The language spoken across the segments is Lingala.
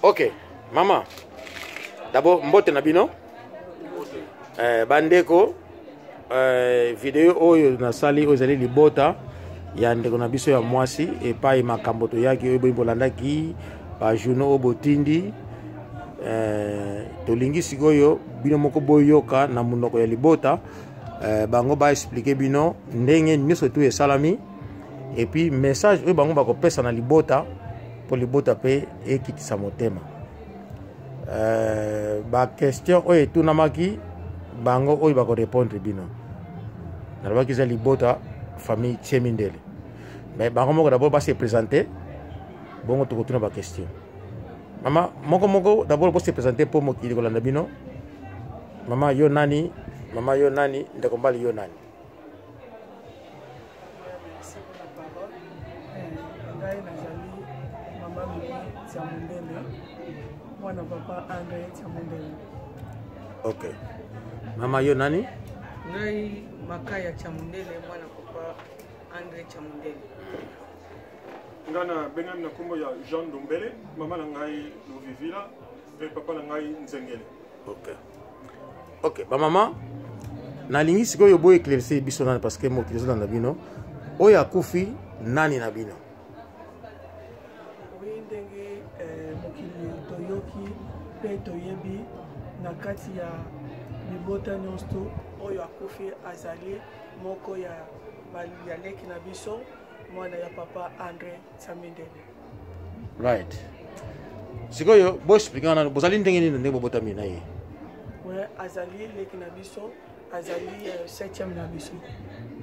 Ok, mama, d'abord mbote na bino. Eh, bandeko, eh, video oyo nasali oyo ezali libota ya ndeko na biso ya mwasi epai makambo toyaki oyo boyi bolandaki bajournaux oyo botindi eh, tolingi sikoyo bino moko boyoka na monoko ya libota eh, bango baexplike bino ndenge nyonso tu esalami epuis message oyo bango bakopesa na libota mpo libota mpe ekitisa motema euh, baquestion oyo etunamaki bango oyo bakorepondre bino nalobaki eza libota famille tiemindele mais bango moko d'abord base présente bongo tokotuna baquestion mama moko moko d'abord bose présente mpo mokili kolanda bino mama yo nani mama yo nani ndeko mbali yo nani Merci pour la parole. Eh, ngai nazali mama Mimi Tiamundele, mwana papa Andre Tiamundele. Ok. Mama yo nani? Ngai Makaya Tiamundele, mwana papa Andre Tiamundele. Ngai nabengami na nkombo ya Jean Ndombele, mama na ngai Luvivila mpe papa na ngai Nzengele. Ok. Ok, ba mama nalingi sikoyo bo éclaircir biso nani parce que mokili ezolanda bino oyo akufi nani na bino oui ndenge eh, mokili toyoki mpe toyebi na kati ya libota nyonso to oyo akufi azali moko ya, ya leki na biso mwana ya papa andre Samindele. Right. Sikoyo bo expliquer nanu bozali ndenge nini ndenge bobotami na ye? Ouais, azali leki na biso, azali euh, septième na biso.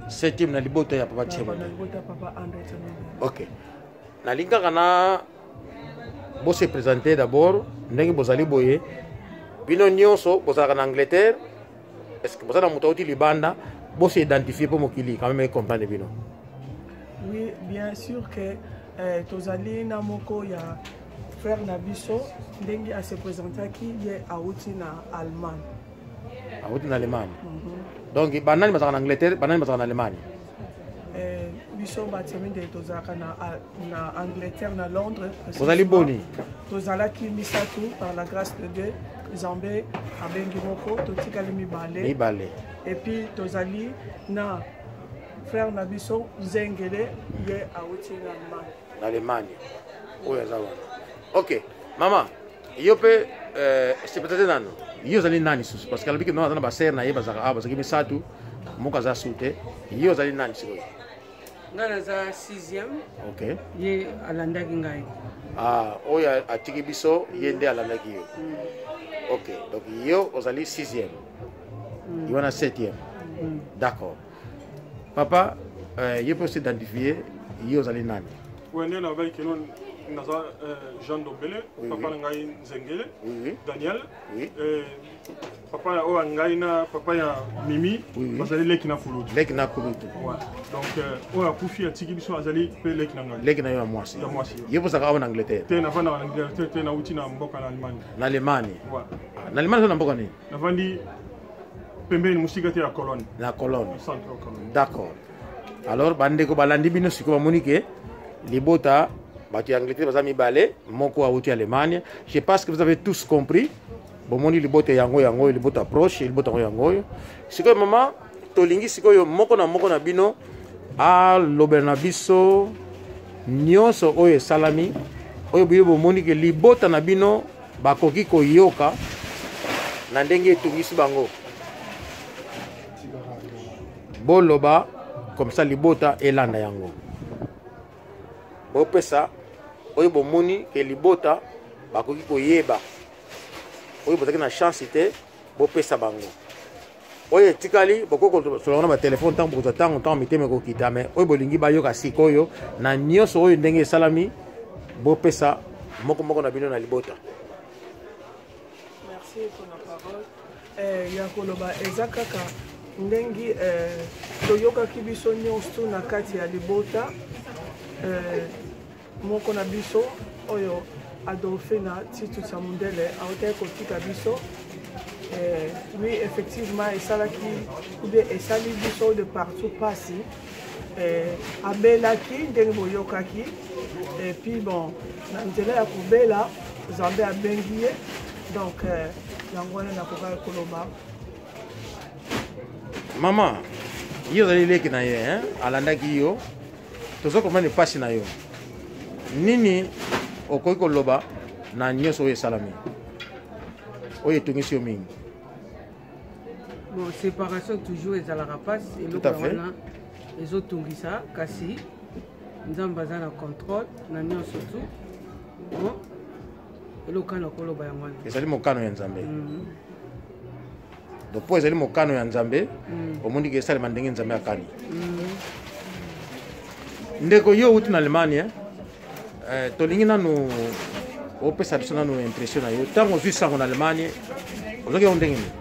Septième na libota ya papa Tchema. Na libota papa André Tchema. OK. Nalingi kaka na bo se présenter d'abord ndenge bozali boye bino nyonso bozalaka na Angleterre est-ce que boza na moto auti libanda bo se identifier mpo mokili quand même comprendre bino Oui, bien sûr que eh, tozali na moko ya frère na biso ndenge ase présentaki ye awuti na Allemagne. Awuti na Allemagne. Mm -hmm. Donc banani bazalaka na Angleterre, banani bazalaka na Allemagne? Eh, biso batiami nde tozalaka na, na Angleterre na Londres. Ozali boni? Tozalaki misato par la grâce de Dieu. Nzambe abengi moko totikali mibale. Mibale. Et puis tozali na frère na biso nzengele ye awuti na allemagne na allemagne oyo aza wana ok mama yo mpe euh, sepetete nano yo ozali nani susu parce que alobi ke no aza na basere na ye bazalaka awa bazalaki misato moko aza su te yo ozali nani sikoyo ngai naza sixième ok ye alandaki ngai ah, oyo atiki biso ye nde alandaki yo ok donc yo ozali sixième yo wana septième d'accord papa euh, ye mpe osidentifie ye ozali nani oyo nde nalobaki keno naza euh, jean dombele oui, papa na ngai nzengele oui, oui. daniel oui. euh, papa ya oyo ya ngai na papa ya mimi oui, oui. bazali leki na kulutu leki na kulutu ouais. donc euh, oyo akufi atiki biso azali mpe leki na ngai leki na yo ya mwasi ya mwasi ye bozalaka awa na angleterre te navandaka na angleterre te nauti na mboka na allemagne na allemagne ouais. Ah, na allemagne oza na mboka nini navandi pembeni mosika te ya colonne na colonne d'accord alors bandeko balandi bino sikoyo bamoni ke libota bato ya angleterre baza mibale moko awuti allemagne je pense que vous avez tous compris bomoni libota yango yango oyo libota proche libota yango yango oyo sikoyo mama tolingi sikoyo moko na moko na bino alobela na biso nyonso oyo esalami oyo bino bomoni ke libota na bino bakoki koyoka na ndenge etungisi bango boloba comme ça libota elanda yango bopesa oyo bomoni ke libota bakoki koyeba oyo bozalaki na chance te bopesa bango oyo etikali bokoki kosolola na batelefone ntango bokozwa ntango ntango mitema ekokita me oyo bolingi bayoka sikoyo na nyonso oyo ndenge esalami bopesa moko moko na bino na libota merci pour la parole eh, ya koloba eza kaka ndenge eh, toyokaki biso nyonso na kati ya libota eh, Moko na biso oyo Adolphina Titus ya Mundele autaki kotika biso eh, oui effectivement esalaki ou bien esali biso de partout pasi eh, abelaki ndenge boyokaki et puis bon na nzela ya kobela Nzambe abengi ye. Donc euh, yango wana nakokaki koloba. Mama, yo ozali leki na ye, hein? Alandaki yo, toza komona mpasi na yo. Nini okoki koloba na nyonso oyo esalami, oyo etungisi yo mingi? Bon, séparation toujours ezalaka mpasi, eloko wana ezotungisa, kasi Nzambe aza na contrôle na nyonso tu. Bon, eloko kaka nakoloba yango wana. Ezali mokano ya Nzambe. Donc mpo ezali mokano ya Nzambe, omoni ke esalema ndenge Nzambe akani. Ndeko, yo outi na Allemagne, eh? Eh, tolingi nanu opesa biso nanu impression na yo ntango ozwi sango na Allemagne, ozwaki yango ndenge nini?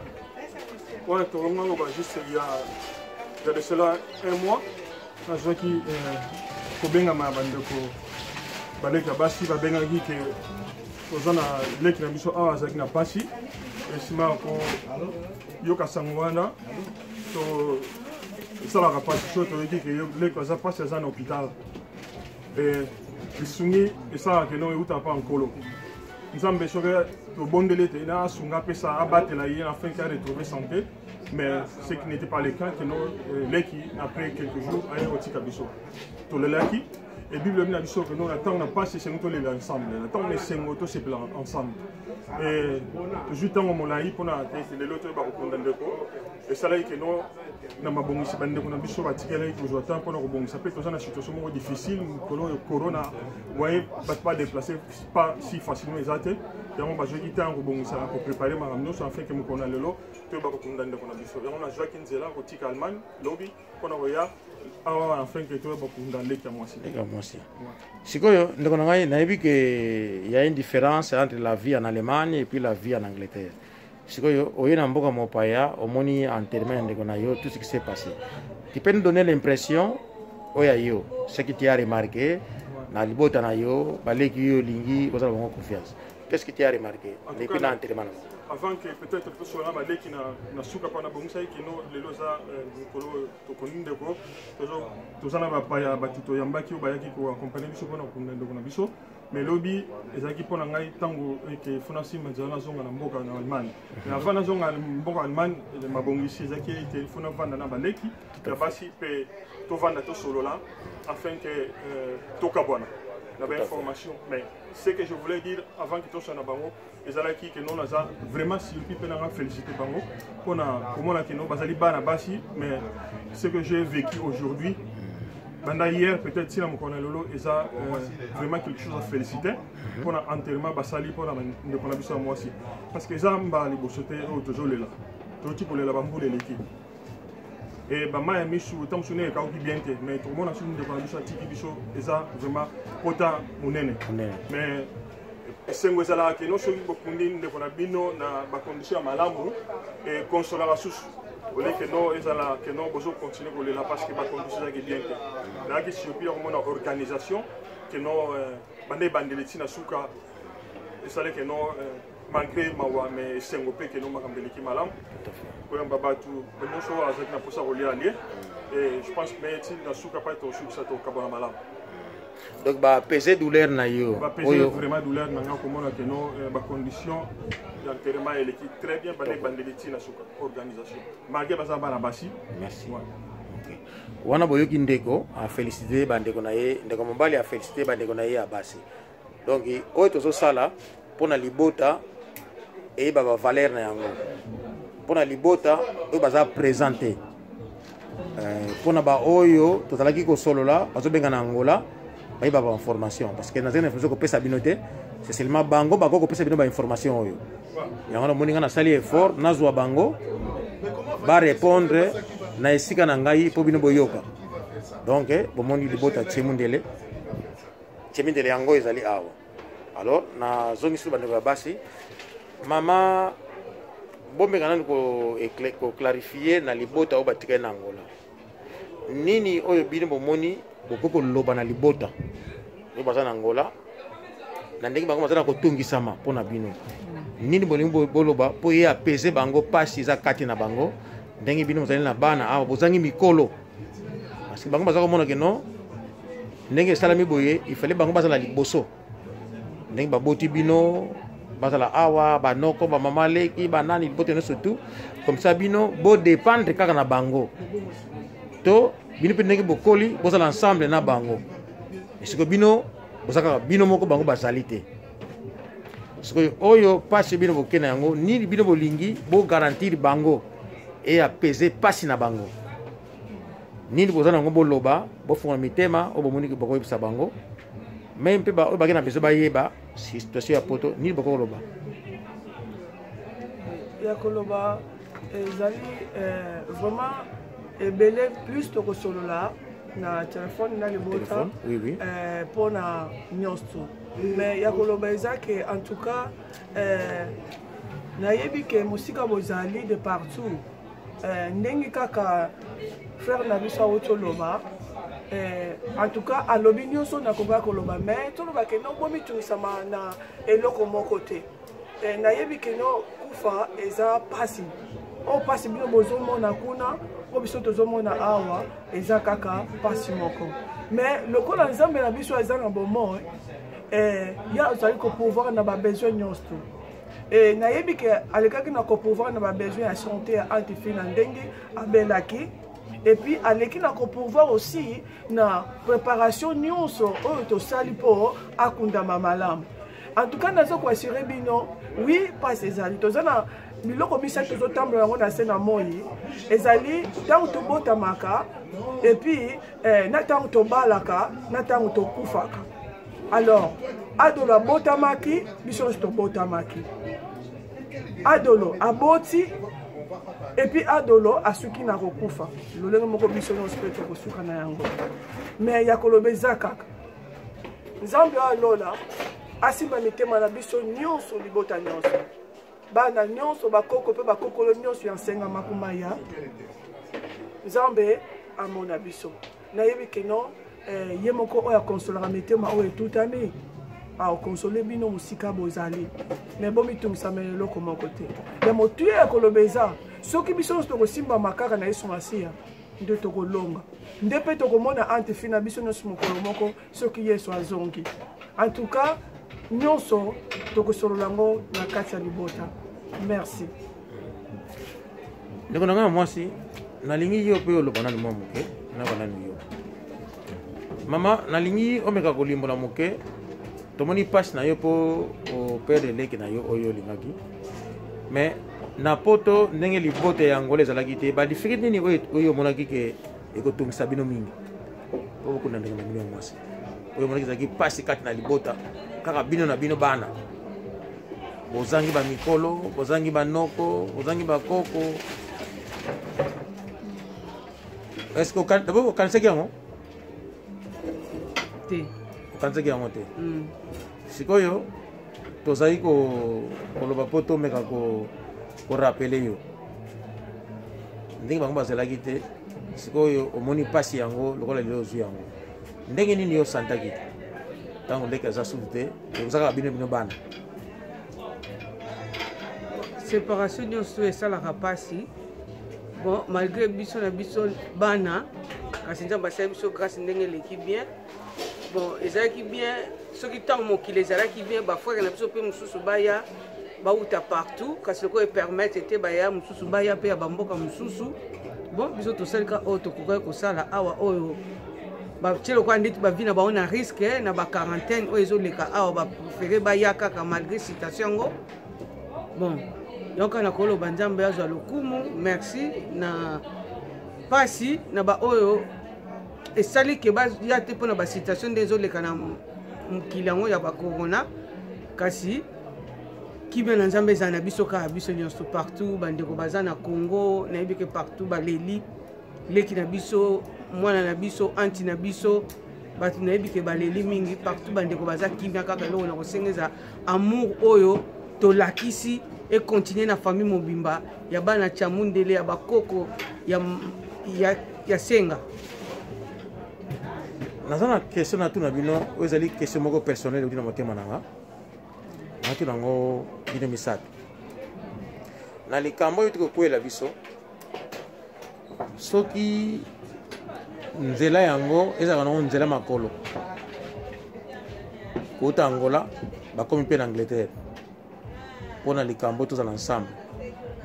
Ouais, tokonga loba juste il y a, il y a de cela un mois, nazwaki eh, kobengama ya bandeko baleki ya basi, babengaki ke toza na leki na biso awa azalaki na mpasi. Nsima ya koyoka sango wana, to esalaka mpasi so toyoki ke leki aza mpasi, aza na hôpital. Lisungi esalaka keno eutaka mpa Nkolo Nzambe. Soki tobondeli ete na asunga, apesa, abatela ye afin ke aretrouver santé, mais ce qui n'était pas le cas, keno leki après quelques jours aye kotika biso. Tolelaki e Bible ebi na biso keno na ntango na mpasi esengo tolela ensemble, na ntango na esengo tosepela ensemble. E tozwi ntango molai mpona ete lelo toyeba kokunda ndeko. Esalaki keno na mabongisi bandeko na biso batikalaki kozwa temps mpona kobongisa, mpe toza na situation moko difficile mikolo oyo, corona voye, bato badeplace pas si facilement eza te. Yango bazwaki ntango kobongisa na koprépare makambo nyonso afin ke mokolo na lelo toyeba kokunda ndeko na biso. Yango nazwaki nzela kotika Allemagne lobi mpona koya awa afin ke toyeba kokunda leki ya mwasi. Leki ya mwasi. Sikoyo, ndeko na ngai, nayebi ke y a une différence entre la vie en Allemagne et puis la vie en Angleterre. Sikoyo oye na mboka mopaya, omoni enterrement ya ndeko na yo, tout ce qui s'est passé, tu peux nous donner l'impression oyo ya yo, ce qui tu as remarqué na libota na yo, baleki yo olingi kozala bango confiance, qu'est-ce que tu as remarqué depuis na enterrement na bango? Avant que peut-être tosola baleki na suka mpo nabongisaki kino lelo eza mokolo oyo tokondi ndeko, toza na bapaya, bato toyambaki oyo bayaki koaccompagne biso mpona kokunda ndeko na biso. Mais lobi ezalaki mpo na ngai ntango eke fo nasimba nzela nazonga na mboka na Allemagne. Mais avant nazonga na mboka Allemagne, mabongisi ezalaki ete fo navanda na baleki ya basi mpe tovanda tosolola afin ke tokabwana na bainformation. Mais ce que je voulais dire avant ke tosala na bango ezalaki ke no naza vraiment surpris mpe nanga félicité bango mpona komona ke no bazali bana basi. Mais ce que j'ai vécu aujourd'hui, banda hier peut-être tina mokolo na lelo, eza vraiment quelque chose à féliciter mpona enterrement basali mpona ndeko na biso ya mwasi, parce que eza mbala liboso te oyo tozolela, toti kolela bambula eleki e bama ya misu ntango mosusu ndenge ekauki bien te. Mais tokomona soki ndeko na biso atiki biso, eza vraiment pota monene. Mais esengo ezalaka keno soki bokundi ndeko na bino na bacondition ya malamu, ekonsolaka susu ole keno ezala keno bozocontinue kolela parce que bacondition ezalaki bien te. Nayaki surpris ya komona organisation keno banda ebandeli ntina suka esali keno malgré mawa, mais esengo mpe keno makambo eleki malamu, koyamba bato nyonso oyo azalaki na mposa kolia alie. Et je pense mais ti na suka mpa tosukisa tokabwana malamu. Donc bapese douleur na yo? Bapese vraiment douleur na nga komona keno bacondition ya enterrement eleki très bien banda ebandeli ti na suka, organisation malgré baza bana basi. Merci. Ouais. Okay. Wana boyoki ndeko afélicité bandeko na ye, ndeko mobali afélicité bandeko na ye ya basi. Donc oyo tozosala mpona libota eyeba bavaleur na yango, mpona libota oyo baza présent te, mpona baoyo tozalaki kosolola bazobenga na Angola bayeba bainformation, parce que nazali na information kopesa bino te, c'est seulement bango bakoki kopesa bino bainformation oyo. Yango namoni ngai nasali effort nazwa bango barépondre na esika na ngai mpo bino boyoka. Donc bomoni libota Tiemundele, Tiemundele yango ezali awa. Alors nazongisi bandeko ya basi. Mama, bomeka nanu koclarifie na libota oyo batikali na Angola, nini oyo bino bomoni bokoki koloba na libota oyo baza na Angola na ndenge bango baza na kotungisama mpo na bino? Nini bolingi boloba mpo ye apese bango mpasi eza kati na bango, ndenge bino bozali na bana awa, bozangi mikolo? Parce que bango baza komona ke non, ndenge esalami boye, il fallait bango bazala liboso. Ndenge baboti bino bazala awa, banoko, bamama leki, banani, libota nyonso tout comme ça bino bodépendre kaka na bango, to bino mpe ndenge bokoli bozala ensemble na bango. Sikoyo bino boza kaka bino moko, bango bazali te. Sikoyo oyo mpasi bino boke na yango nini, bino bolingi bogarantir bango e apese mpasi na bango nini boza nango, boloba, bofungola mitema oyo bomoni bokoyebisa bango me mpe oyo bake na besoin bayeba situation ya poto nini bokokoloba. Ya koloba ezali vraiment ebele, plus tokosolola na telefone na libota mpona nyonso. Mais ya koloba eza ke en tout cas nayebi ke mosika bozali de partout, ndenge kaka frère na biso awuti oloba, en tout cas alobi nyonso nakoka koloba. Mais toloba ke no, bomitungisama na eloko moko te. Nayebi ke no, kufa eza pasi. Oyo mpasi bino bozomona kuna, oyo biso tozomona awa, eza kaka mpasi moko. Mais lokola Nzambe na biso aza na bomoi, ye azali kopourvoir na babesoin nyonso to nayebi ke alekaki na kopourvoir na babesoin ya santé ya antifi na ndenge abelaki, et puis aleki na kopourvoir aussi na préparation nyonso oyo tosali mpo akundama malamu. En tout cas, naza koassure bino, oui, mpasi ezali. Toza na biloko misato tozotambola yango na se na moi. Ezali ntango tobotamaka, et puis na ntango tobalaka, na ntango tokufaka. Alors Adolo abotamaki, biso nyonso tobotamaki. Adolo aboti, et puis Adolo asuki na kokufa lolenge moko biso nyonso mpe tokosuka na yango. Mais ya koloba eza kaka Nzambe oyo alola asimba mitema na biso nyonso, libota nyonso, bana nyonso, bakoko mpe bakokolo nyonso ya Nsenga Makumaya. Nzambe amona biso. Nayebi keno ye moko oyo akonsolaka mitema oyo etutami akonsole bino mosika bozali. Me bomitungisama eloko moko te. Ya motuya ya koloba eza soki biso nyonso tokosimbama kaka na Yesu Masiya, nde tokolonga, nde mpe tokomona antifi na biso nyonso mokolo moko soki Yesu azongi. En tout cas, nyonso tokosolola yango na kati ya libota. Merci. Ndeko na ngai ya mwasi, nalingi yo mpe oloba nanu mwa moke. Naka nanu yo mama, nalingi omeka kolimbola moke. Tomoni mpasi na yo mpo operdre leki na yo oyo olingaki, mais na poto ndenge libota ya Angola ezalaki te, badifficulté nini oyo omonaki ke ekotungisa bino mingi po bokunda ndeko na bino ya mwasi, oyo omonaki ezalaki mpasi kati na libota, kaka bino na bino bana, bozangi bamikolo, bozangi banoko, bozangi bakoko? Est ce que d'abord okanisaki yango? Te. Okanisaki yango te. Sikoyo tozali koloba mpo tomeka korappeler yo ndenge bango bazalaki te. Sikoyo omoni mpasi yango lokola lelo ozwi yango, ndenge nini yo osantaki te ntango ndeke aza susu te, oza kaka bino bino bana? Séparation nyonso esalaka mpasi. Bon, malgré biso na biso bana, kasi Nzambe asali biso grâce ndenge eleki bien. Bon, ezalaki bien soki ntango mokili ezalaki bien, bafrère na biso mpe mosusu baya bauta partout, kasi lokola epermettre te baya mosusu, baya mpe ya bamboka mosusu. Bon, biso tosalika oyo tokokaki kosala awa, oyo batie lokola ndeti bavie na bango na risque na baquarantaine oyo ezoleka awa, bapréféré baya kaka malgré situation yango. Bon, yoka na koloba Nzambe azwa lokumu. Merci na mpasi na baoyo esali ke baya te mpona basituation nde ezoleka na mokili yango ya bacorona. Kasi kimia na Nzambe ezala na biso kaka biso nyonso partout. Bandeko baza na Congo, nayebi ke partout baleli leki na biso, mwana na biso, anti na biso. Bato nayebi ke baleli mingi partout. Bandeko baza kimia kaka. Eloko na kosenga eza amour oyo tolakisi econtinue na famille mobimba ya bana Chamundele, ya bakoko ya Senga. Naza na question natuna bino, oyo ezali question moko personnel euti na motema na nga. Natuna yango bino misato na likambo oyo tokokwela biso. Soki nzela yango ezalaka nango nzela makolo. Kouta Angola bakomi mpe na Angleterre mpo na likambo tozala ensemble.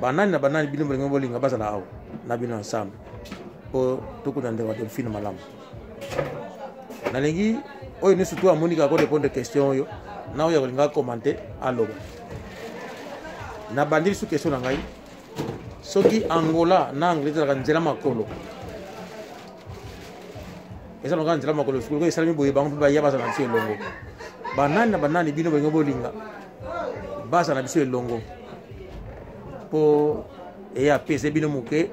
Banani na banani bino bolingi bolinga bazala awa na bino ensemble mpo tokuta ndeko ya Delphine malamu. Nalingi oyo nyonso tu amoni kaka korepondre question oyo na oyo akolinga akomante aloba. Nabandi lisusu question na ngai soki Angola na Angleterre ezalaka nzela makolo eza lokola nzela makolo sikoyo esalemi boye bango mpe baya bazala na biso elongo banani na banani bino bolingi bolinga bazala na biso elongo mpo eye apese bino moke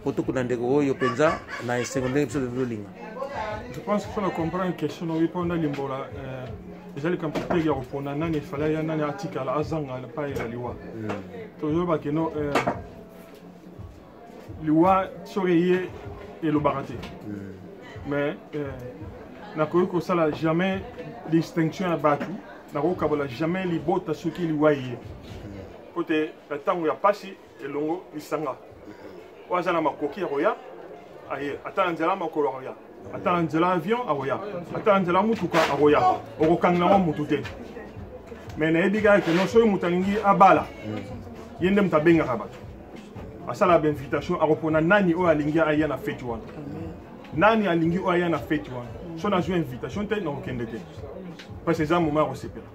mpo tokunda ndeko oyo mpenza na esengo ndenge biso tozolinga. Je pense qu'il faut comprendre question oyo mpo nalimbola euh, eza likambo te ya kopona nani efale ya nani atikala azanga epai ya liwa. Tozoyeba keno euh, liwa soki eye elobaka te, mais euh, nakoki kosala jamais distinction ya bato, nakokabola jamais libota soki liwa eye, po te na ntango ya mpasi elongo lisanga oyo aza na makoki ya koya aye, ata na nzela makolo akoya, ata na nzela avion akoya, ata na nzela mutuka akoya, okokanga yango mutu te. Mais nayebi kaka ke no soki moto alingi abala, ye nde moto abengaka bato, asala bainvitation, akopona nani oyo alingi aya na feti wana, nani alingi oyo aya na feti wana. So nazwi invitation te, nakokende te, parce que eza moment ya kosepela.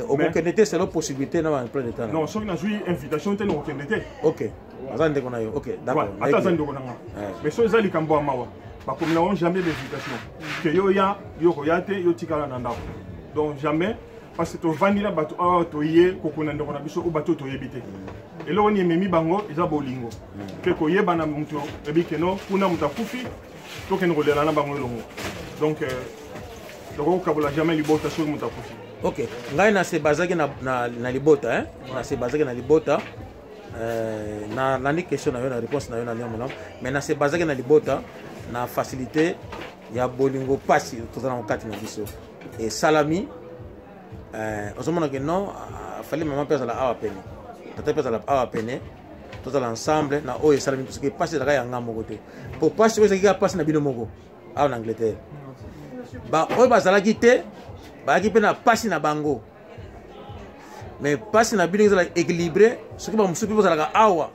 Okokende te selon possibilité na baemploi de temps? Non, soki nazwi invitation te, nakokende te. Ok, aza ndeko na yo, ok, d'accord. Ata aza ndeko na nga, mais soki eza likambo ya mawa, bakomela ngo jamais bainvitation ke yo ya, yo koya te, yo tikala na ndako. Donc jamais, parce que tovandi na bato awa, toye kokunda ndeko na biso oyo bato toyebi te. Eloko nini ememi bango eza bolingo ke koyebana moto ebi keno kuna moto akufi, tokende kolela na bango elongo. Donc tokokabola jamais libota soki moto akufi. Ok, ngai na se bazaki na libota, hein? Na se bazaki na libota, na nandi question na yo na réponse na yo na liambo malamu, mais na se bazaki na libota na facilité ya bolingo pasi tozala na kati na biso esalami. Ozomona ke non, afali mama mpe azala awa pene, tata mpe azala awa pene, tozala ensemble na oyo esalami, soki pasi ezalaka ya nga moko te, po pasi oyo ezalaki kaka pasi na bino moko awa na Angleterre, baoyo bazalaki te bayaki mpe na pasi na bango, mais pasi na bino ezala équilibré. Soki bamosusu mpe bazalaka awa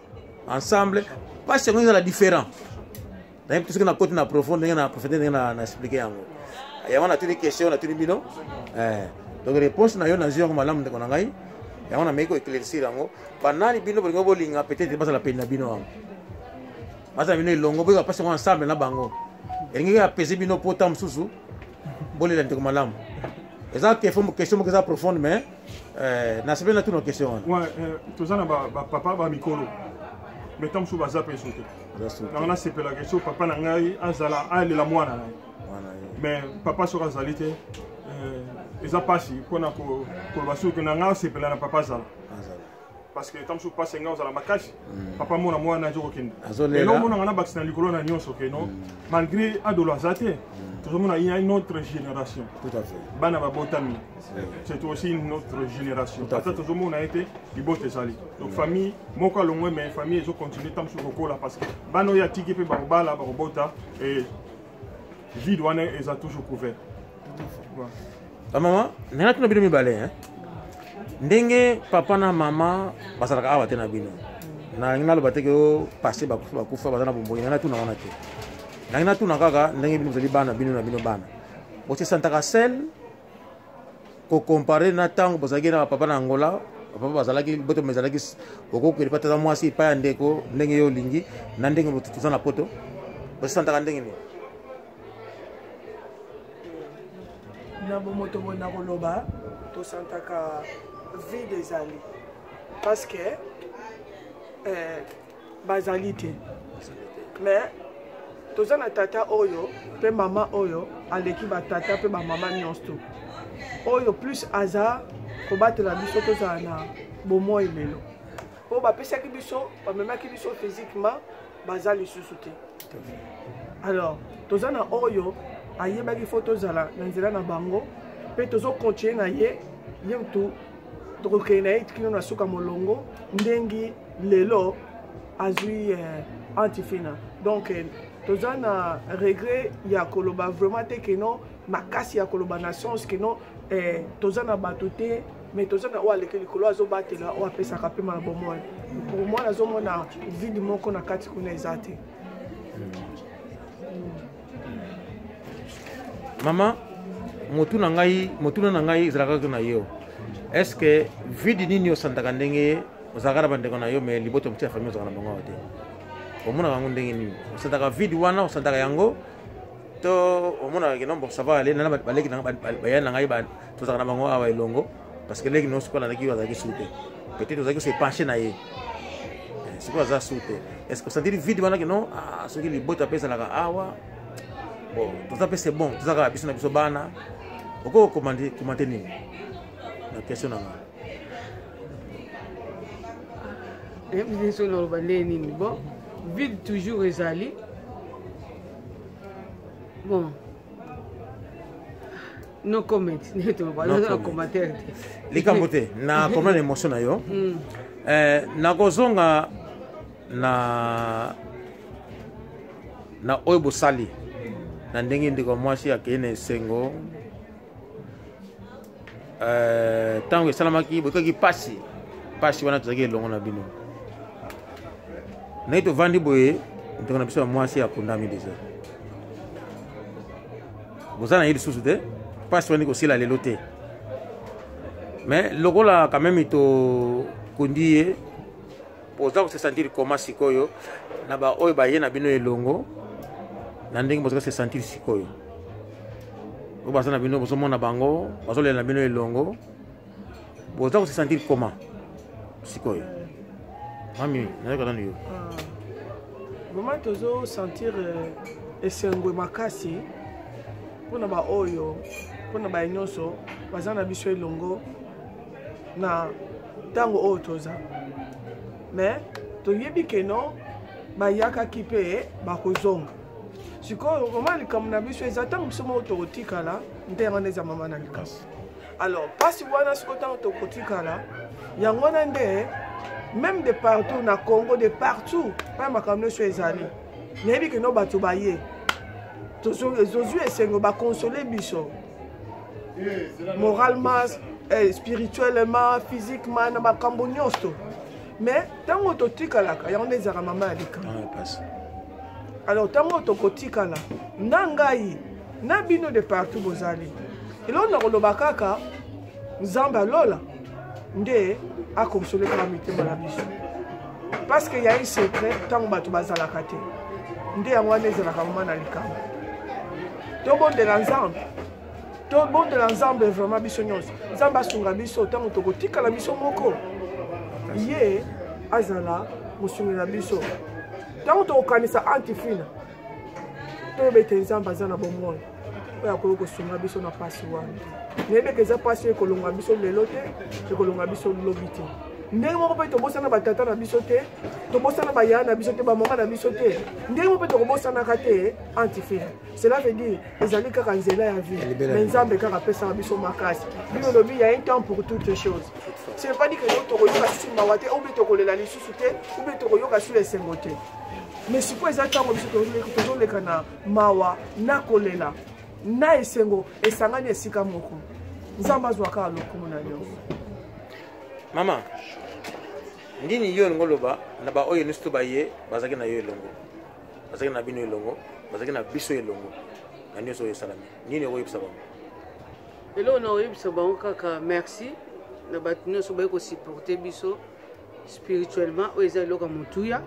ensemble, pasi yango ezala différent. Nayebi te soki nakoti na profond ndenge na profete ndenge na explike yango. Yango natuni question, natuni bino. Donc réponse na yo nazwi yango malamu, ndeko na ngai. Yango nameki koéclaircir yango. Banani bino bolingo bolinga peut-être bazala pene na bino awa, bazala bino elongo, boyoka mpasi yango ensemble na bango, elingi apese bino po ta mosusu bolela ndeko malamu. Eza question moko eza profonde, mais nasepeli natuna question wana. Ouais, toza na bapapa bamikolo, mais ntango mosusu baza mpe so te. Nanga nasepelaka so papa na ngai azala alela mwana na ye, mais papa soki azali te, eza mpasi mpona koloba soki na ngai asepela na papa azala, parce que ntango mosusu mpasi ngai ozala makasi, papa mona mwana aza kokende. Eloko monanga na bakisi na likolo na nyonso ke no, malgré Adolo aza te, tozomona il y a une autre génération, bana babotami, c'est aussi une autre génération. Ata tozomona ye te, libota ezali. Donc famille moko alongwe, mais famille ezocontinue ntango mosusu kokola, parce que bana oyo atiki mpe bakobala, bakobota, et vide wana eza toujours couvert. Bamama, ndenge natuna bino mibale, ndenge papa na mama bazalaka awa te na bino, nalingi naloba te ke o passé bakufa, bakufa baza na bomoi. Ndenge natuna wana te, ndenge natuna kaka ndenge bino bozali bana, bino na bino bana bosesantaka sel kocompare na ntango bozalaki na bapapa na Angola, papa bazalaki boto ezalaki okokende mpa tata mwasi epai ya ndeko ndenge yo olingi, na ndenge toza na poto, bosesantaka ndenge nini? Na bomoto boye na koloba, tosantaka vide ezali parce que bazali te, mais toza na tata oyo mpe mama oyo aleki batata mpe bamama nyonso to oyo plus aza kobatela biso tozala na bomoi lelo, mpo bapesaki biso, bamemaki biso physiquement, baza lisusu te. Alors toza na oyo ayebaki fo tozala na nzela na bango, mpe tozokontinue na ye, ye mutu tokokende na ye kino na suka molongo, ndenge lelo azwi antifina. Donc toza na regret ya koloba vraiment te keno makasi ya koloba na sens keno. eh, toza na bato te, mais toza na oyo aleki likolo, azobatela, oyo apesaka pema na bomoi. Pour moi, nazomona vide moko na kati kuna eza te. Mama, motu na ngai, motuna na ngai ezalaka kaka na yo. Est ce que vide nini osantaka ndenge ozalaka na bandeko na yo, mais libota mosusu ya famille ozalaka na bango awa te? Omonaka yango ndenge nini? Osantaka vide wana, osantaka yango to omonaka ke non, bon, ça va aller, nana baleki na baya na ngai, tozalaka na bango awa elongo, parce que leki nyonso alandaki yo, azalaki su te, peut-être ozalaki se penche na ye, sikoyo aza su te. Est ce que osantiri vide wana ke non, ah, soki libota mpe ezalaka awa, bon, toza mpe, c'est bon, toza kaka biso na biso bana? Okoki kokomante nini na question na ngai? Nayebi te soki naloba ndenge nini. Bon, vide toujours ezali. Bon, no comment, nde toloba naza na commentaire te. Likambo te, na comprendre émotion na yo. Nakozonga na oyo bosali na ndenge ndeko mwasi akei na esengo. Ntango esalamaki, boyokaki mpasi, mpasi wana tozalaki elongo na bino. Naye tovandi boye, ndeko na biso ya mwasi akundami deja, boza na ye lisusu te. Mpasi wana ekosila lelo te, mais lokola quand même tokundi ye, boza kose sentir comment sikoyo na baoyo baye na bino elongo, na ndenge boza kose sentir sikoyo, oyo baza na bino, bozomona bango bazolela na bino elongo, boza kose sentir comment sikoyo? Mami, nayoka nanu yo. Vraiment, tozosentir esengo makasi mpona baoyo, mpona baye nyonso baza na biso elongo na ntango oyo toza. Mais toyebi ke non, bayakaki mpe bakozonga. Sikoyo vraiment, likambo na biso eza ntango biso moko tokotikala nde, yango wana eza mama na likambo. Alors mpasi wana sikoyo, ntango tokotikala, yango wana nde même de partout na Congo, de partout mpa makambo nyonso ezali, nayebi ke no, bato baye, tozwi esengo, bakonsole biso moralement, spirituellement, physiquement, na makambo nyonso. Mais ntango totikalaka, yango nde ezalaka mama ya likambo. Alors ntango tokotikala na ngai na bino de partout bozali, eloko na koloba kaka, Nzambe alola nde akonsole kaka mitema na biso, parce que ya un secret, ntango bato bazalaka te, nde yango wana ezalaka mama na likambo. Tobondela Nzambe, tobondela Nzambe vraiment, biso nyonso, Nzambe asunga biso ntango tokotikala biso moko, ye azala mosungi na biso. Ntango tokokanisa antifina, toyeba ete Nzambe aza na bomoi oyo akoki kosunga biso na mpasi wana. Nayebi eke eza mpasi oyo ekolonga biso lelo te, ekolonga biso lobi te. Ndenge moko mpe tobosana batata na biso te, tobosana bayaya na biso te, bamama na biso te, ndenge moko mpe tokobosanaka te antifina. Cela veut dire ezali kaka nzela ya vie, mais Nzambe kaka apesaka biso makasi. Bino olobi ya un temps pour toutes choses, ce n'est pas dit que tokoyoka lisusu mawa te, ou bien tokolela lisusu te, ou bien tokoyoka lisusu esengo te. Mais sikoyo eza ntango biso tozoleka na mawa, na kolela, na esengo, esangani esika moko. Nzambe azwa kaka lokumu na nyonso. Mama, nini yo olingi oloba na baoyo nyonso to baye bazalaki na yo elongo, bazalaki na bino elongo, bazalaki na biso elongo na nyonso oyo esalami? Nini okoyebisa bango? Eloko na koyebisa bango kaka, merci na bato nyonso baye kosupporte biso spirituellement, oyo eza eloko ya motuya,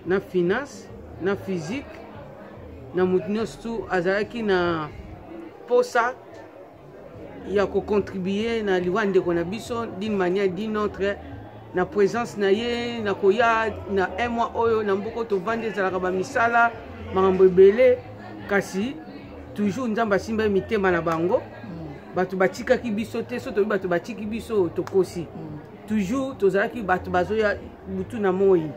na finance, na physique, na motu nyonso tu azalaki na posa ya kocontribue na liwa ndeko na biso d'une manière d'une autre, na présence na ye, na koya na un mois oyo na mboka tovandi, ezalaka bamisala, makambo ebele, kasi toujours Nzambe asimba ye mitema na bango. Bato batikaki biso te. So toyebi bato batiki biso, tokosi. Toujours tozalaki, bato bazoya butu na moi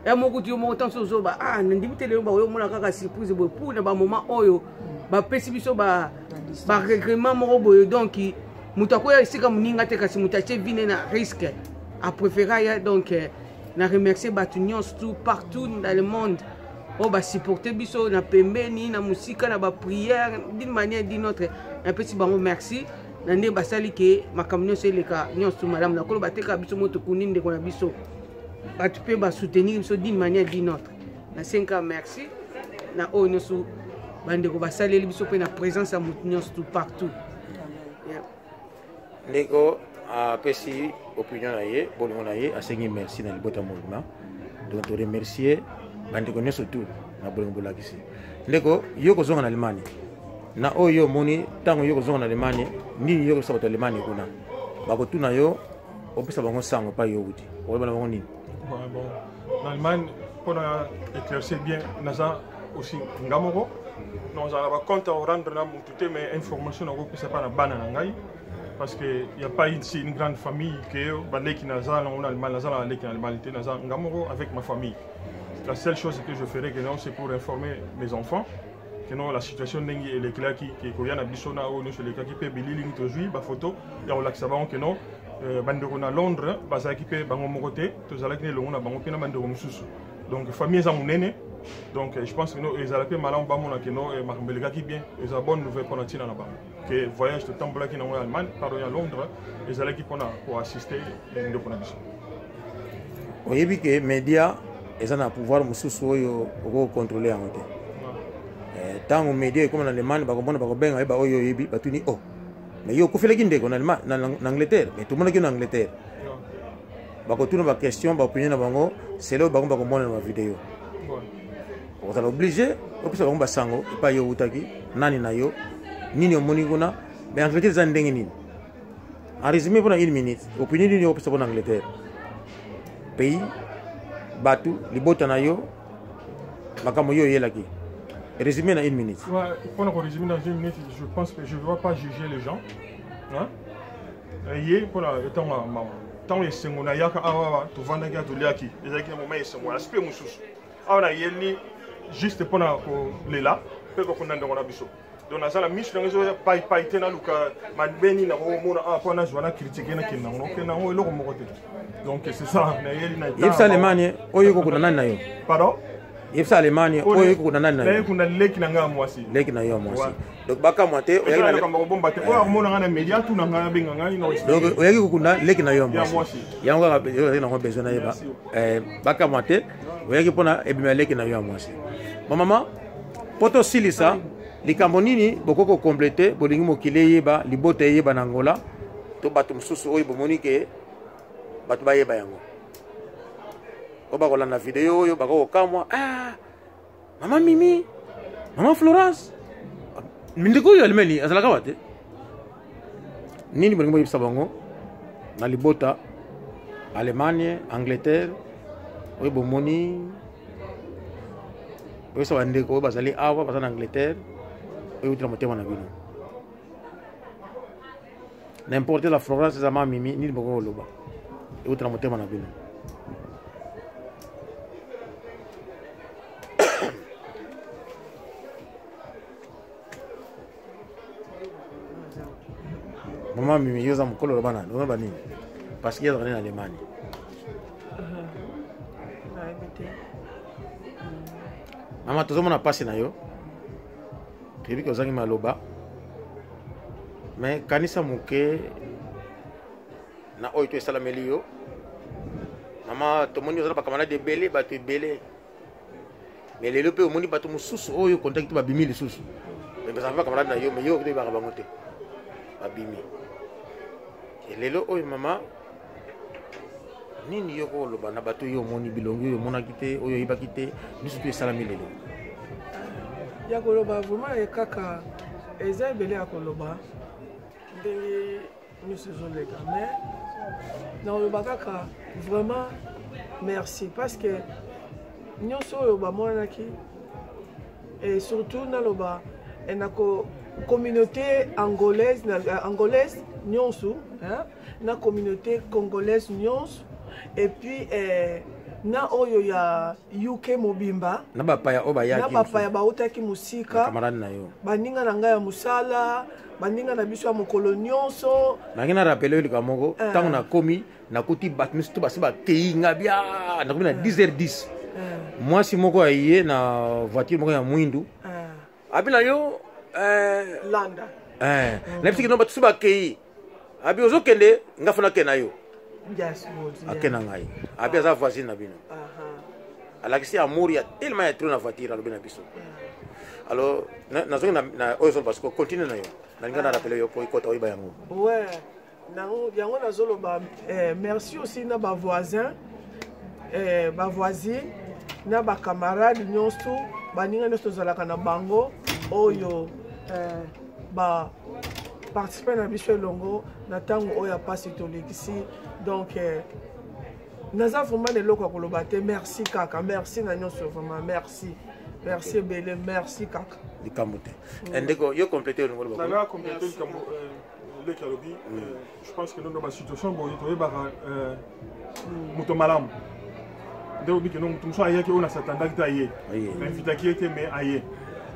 ya moko ti yo moko ntanso ozoba, ah, nandimi te lelo bakoyo omona kaka surprise boye pour na bamoment oyo bapesi biso bareglement moko boye. Donc moto akoya esika moninga te, kasi moto atie vine na risque, apréféra ya. Donc na remercier bato nyonso tout partout dans le monde oyo basupporte biso na pembeni, na mosika, na baprière, d'une manière d'une autre, napesi bango merci. Na ndenge basali ke makambo nyonso eleka nyonso malamu. Nakoloba te kaka biso moto tokundi ndeko na biso, bato mpe basoutenir biso d'une manière d'une autre. Nasengi merci na oyo nyonso bandeko basaleli biso mpe na présence ya moto nyonso tout partout. Yeah. Ndeko apesi opinion na ye, bolingo na ye, asengi merci na libota mobima. Donc toremercier bandeko nyonso tout na bolingo bolakisi. Ndeko, yo kozonga na Allemagne, na oyo yo omoni ntango yo kozonga na Allemagne, nini yo kosala bato ya Allemagne kuna? Bakotuna yo, opesa bango sango epai yo wuti, okoloba na bango nini? Ouais, bon. Na Allemagne, mpona éclaircir bien, naza aussi nga moko, nazala na bacompte ya korendre na motu te, mais information nakopesa mpa na bana na ngai, parce que y a pas ici une grande famille que baleki naza nango na Allemagne. Naza na baleki na Allemagne te, naza nga moko avec ma famille. La seule chose que je ferai que non, c'est pour informer mes enfants que non, la situation ndenge elekelaki, ke koya na biso na oyo nyonso elekaki, mpe bililingi tozwi, bafoto ya kolakisa bango ke non, bandeko na Londres bazalaki mpe bango moko te, tozalaki na elongo na bango mpe na bandeko mosusu. Donc famille eza monene. Donc je pense que no, ezala mpe malamu bamona ke no, makambo elekaki bien. Eza bonne nouvelle mpona ntina na bango ke voyage totambolaki nango ya Allemagne, pardon, ya Londres, ezalaki mpona koassiste ndeko na biso. Oyebi ke média eza na pouvoir mosusu oyo okoki kocontrôle yango te. Ntango média ekóma na Allemagne, bakomona, bakobenga ye, baoyo oyebi batuni: "O oh, mais yo okufelaki ndeko na Angleterre, mais tomonaki yo na Angleterre." Bakotuna baquestion, baopinion na bango selo bango bakomona na bavideo. Okozala obligé opesa bango basango epai yo outaki, nani na yo, nini omoni kuna. Mais Angleterre eza ndenge nini? En résumé, mpona une minute, opinion nini opesa mpona Angleterre, pays, bato, libota na yo, makambo yo oyelaki? Résumé na une minute. Ouais, mpona korésumer dans une minute, je pense que je ne dois pas juger les gens, hein? Ye mpona ntango ya mama, ntango esengo nayaka awa, tovandaki, toliaki, ezalaki na moma esengo. Aspect mosusu awa nayeli juste mpona kolela mpe kokunda ndeko na biso. Donc naza na miso nango ezoya paipai te, naluka mabe nini nakomona awa mpo nazwa na critique, nakende nango, nakende nango eloko moko te. Donc c'est ça, nayeli na Yebisa Allemagne oyo ekokunda nani na yo. Pardon? Yebisa Allemagne oyo ekokunda nani na yo. Nayekunda leki na ngai ya mwasi. Leki na yo ya mwasi. Donc bakamwa te. Oyaki kobomba te, oyo akomona ngai na media, tuna ngai, abenga ngai. Donc oyaki kokunda leki na yo ya mwasi, yango kaka oyaki nango besoin nayeba. Bakamwa te, oyaki mpona ebima ya leki na yo ya mwasi. Bamama, mpo tosilisa likambo, nini bokoki kokomplete, bolingi mokili eyeba, libota eyeba na Angola, to bato mosusu oyo bomoni ke bato bayeba yango, oyo bakolanda video oyo bakoki kokamwa: "Ah, mama Mimi, mama Florence, ndeko oyo alimeni azalaka wa te." Nini bolingi boyebisa bango na libota Allemagne, Angleterre, oyo bomoni, boyebisa bandeko oyo bazali awa, baza na Angleterre, oyo euti na motema na bino? N'importe la Florence, eza ma Mimi, nini bokoki koloba euti na motema na bino? Mama Mimi, yo oza mokolo, loba nani, oloba nini? Parce que azalaka nde na Allemagne. Nayebi te. Mama, tozomona mpasi na yo, toyebi ke ozangi maloba, mais kanisa moke na oyo to esalameli yo. Mama, tomoni oza na bacamarade ebele, bato ebele, mais lelo mpe omoni bato mosusu oyo contact te, babimi lisusu, mais bazala mpe bacamarade na yo, mais yo oyebaka bango te, babimi. Lelo oyo, mama, nini yo koloba na bato oyo omoni bilongi oyo omonaki te, oyo oyebaki te, nyonso to esalami lelo? Ya koloba vraiment kaka eza ebele ya koloba ndenge nyonso ezoleka, mais nakoloba kaka vraiment merci, parce que nyonso oyo bamonanaki, et surtout naloba na communauté angolaise, angolaise nyonso, hein, na communauté congolaise nyonso, et puis na oyo ya UK mobimba. Na bapaya oyo bayaki. Na bapaya bautaki mosika. Camarade na yo. Baninga na ngai ya mosala, baninga na biso ya mokolo nyonso. Nangi na rappeler oyo likambo moko. Ntango nakomi, nakuti bato nyonso to basi bakei nga bia. Nakomi na 10 h 10, mwasi moko aye na voiture moko ya mwindu, abi na yo landa. Eh, nayebisiki no bato so bakei abi ozokende nga fana akende na yo ake na ngai abi aza voisine na bino alakisi amour ya tellement ya trop na voiture alobi na biso. Alors nazongi na oyo ozoloba siko, continue na yo, nalinga na rappeler yo po ekota oyeba yango. Ouais, yango nazoloba, eh, merci aussi na bavoisin, eh, bavoisine na bacamarade nyonso, baninga nyonso tozalaka na bango oyo, eh, ba participe na biso elongo na ntango oyo ya mpasi tolekisi. Donc, eh, naza vraiment na eloko ya koloba te. Merci kaka, merci na nyonso, vraiment merci, merci ebele, merci kaka. Likambo te. Ndeko, yo complete olingo loba. Nanga complete likambo leki alobi. Je pense que nono basituation boye toyebaka moto malamu nde obi keno moto mosusu ayaki oyo nasatandaki te, aye, nainvitaki ye te, mais aye.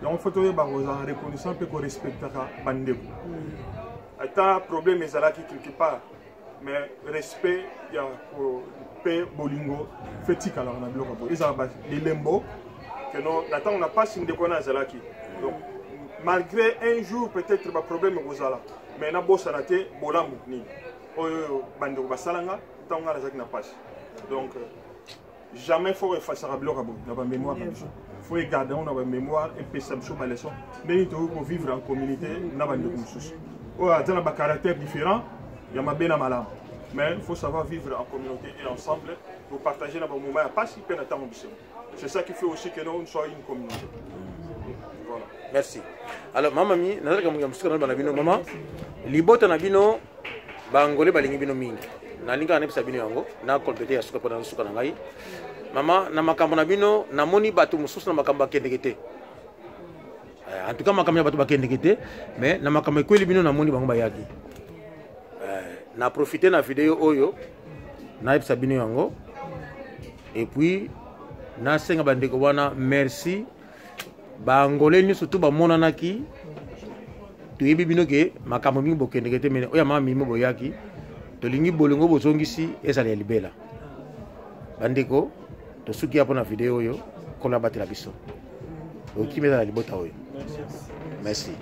Yango faut toyeba kozala reconnaissant mpe korespectaka bandeko. Ata problème ezalaki quelque part, mais respect ya mpe bolingo fe tikalaka na biloko boye, ezala bilembo keno na ntango na mpasi ndeko wana azalaki. Donc malgré un jour peut-être baproblème ekozala, mais nabosana te bolamu nini oyo bandeko basalanga ntango ngai nazalaki na mpasi. Donc jamais faut efasaka biloko ya boye na bamémoire na biso, faut egarde yango na bamémoire, epesa biso baleçon ndenge tokoki kovivre en communauté na bandeko mosusu oyo aza na bacaractère différent ya mabe na malamu. Mais il faut savoir vivre en communauté et ensemble pour partager na bamoment ya pasi mpe na ntango biso. C'est ça qui fait aussi que nous soyons une communauté. Voilà. Merci. Alors mama mi nazalaka moto ya mosuka na bana bino, mama libota na bino, baangolais balingi bino mingi. Nalingaka nayebisa bino yango na complete ya suka mpona suka na ngai. Mama, na makambo na bino, namoni bato mosusu na makambo bakendeke te. En tout cas makambo ya bato bakendeke te, mais na makambo ekweli bino, namoni bango bayaki. Na profite na video oyo nayebisa bino yango et puis nasenga bandeko wana merci. Baangolais nyonso tu bamonanaki, toyebi bino ke makambo mingi bokendeke te, mene oyo ya mama mimo boyaki. Tolingi bolingo bozongisi ezala ya libela. Bandeko, tosuki ya mpona video oyo. Nkolo abatela biso, okimi ezala libota oyo. Merci.